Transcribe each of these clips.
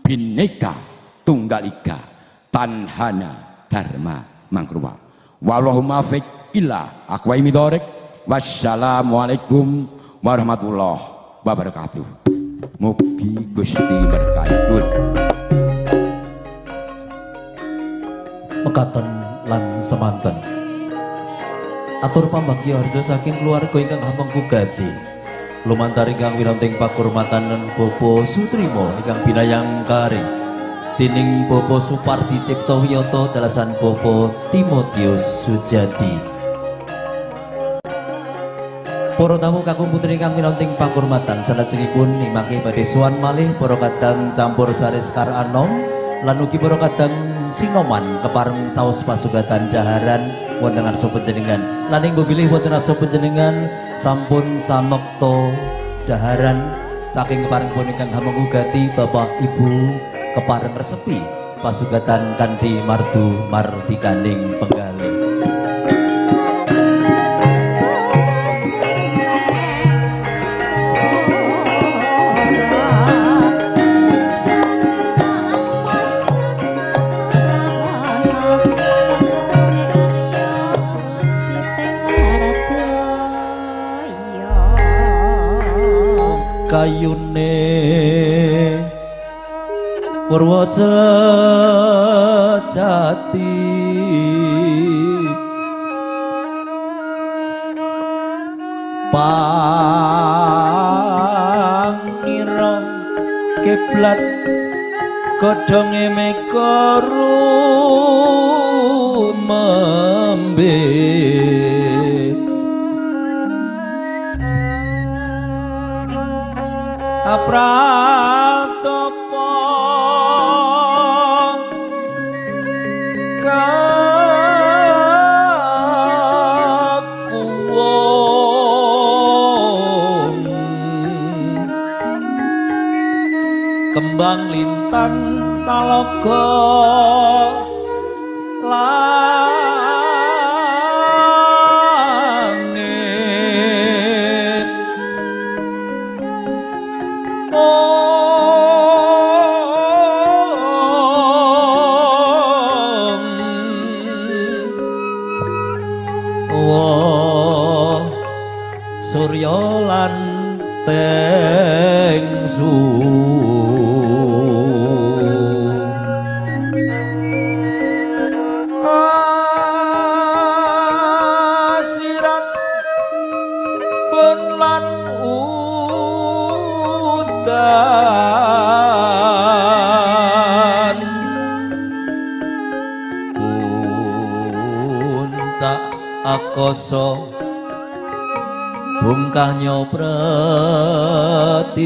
Bhinneka Tunggal Ika Tanhana Dharma Mangruwa. Wallahu muwaffiq ila aqwamit thoriq. Wassalamualaikum warahmatullahi wabarakatuh. Mugi Gusti berkahi. Mekaten lan semanten atur pambagya harja saking keluarga ingkang hamengku gati lumantar ingkang winonting pakurmatan Bapak Sutrimo ingkang binayangkari dening Bapak Supardi Cipto Wiyoto dalasan Bapak Timotius Sujati. Para tamu kakung putri ingkang winonting pakurmatan salajengipun ing mangke badhe sowan malih para kadang campur sari sekar anom lan ugi para kadang sinoman kepareng taos pasugatan daharan wonten ngarsa panjenengan lan ing bilih wonten ngarsa panjenengan sampun samekta daharan saking kepareng ingkang hamengku gati Bapak Ibu kepareng resepi pasugatan kanthi mardu mardikaning penggalih. Kayune purwa sejati pangira kiblat godhonge mega rumembe apratapa kakuwon kembang lintang salaga langit. Surya lan tengsu asirat pun lan udan puncak akasa bungkahnya pratiwi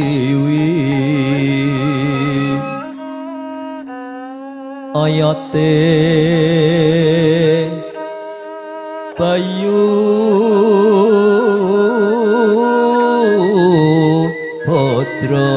oyote bayu bojro.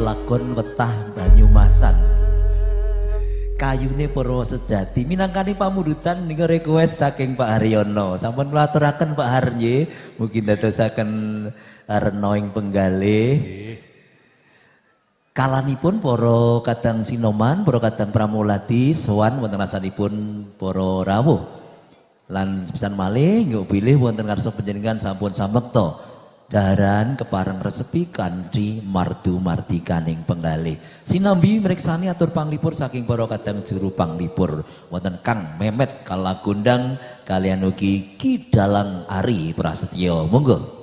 Lakon wetah Banyumasan kayune purwa sejati minangkani pamundutan nika request saking Pak Haryono. Sampun kula aturaken Pak Har nggih, mugi ndadosaken rena ing penggalih. Kalanipun para kadang sinoman, para kadang pramuladi sowan wonten ngarsanipun para rawuh. Lan sepisan malih nggih bilih wonten ngarsa panjenengan sampun samekta daharan kepareng resepi kanthi mardu mardikaning penggalih. Sinambi mriksani atur panglipur saking para kadang juru panglipur wonten Kang Memet Kalagundang kalian ugi Ki Dalang Ari Prasetyo. Monggo.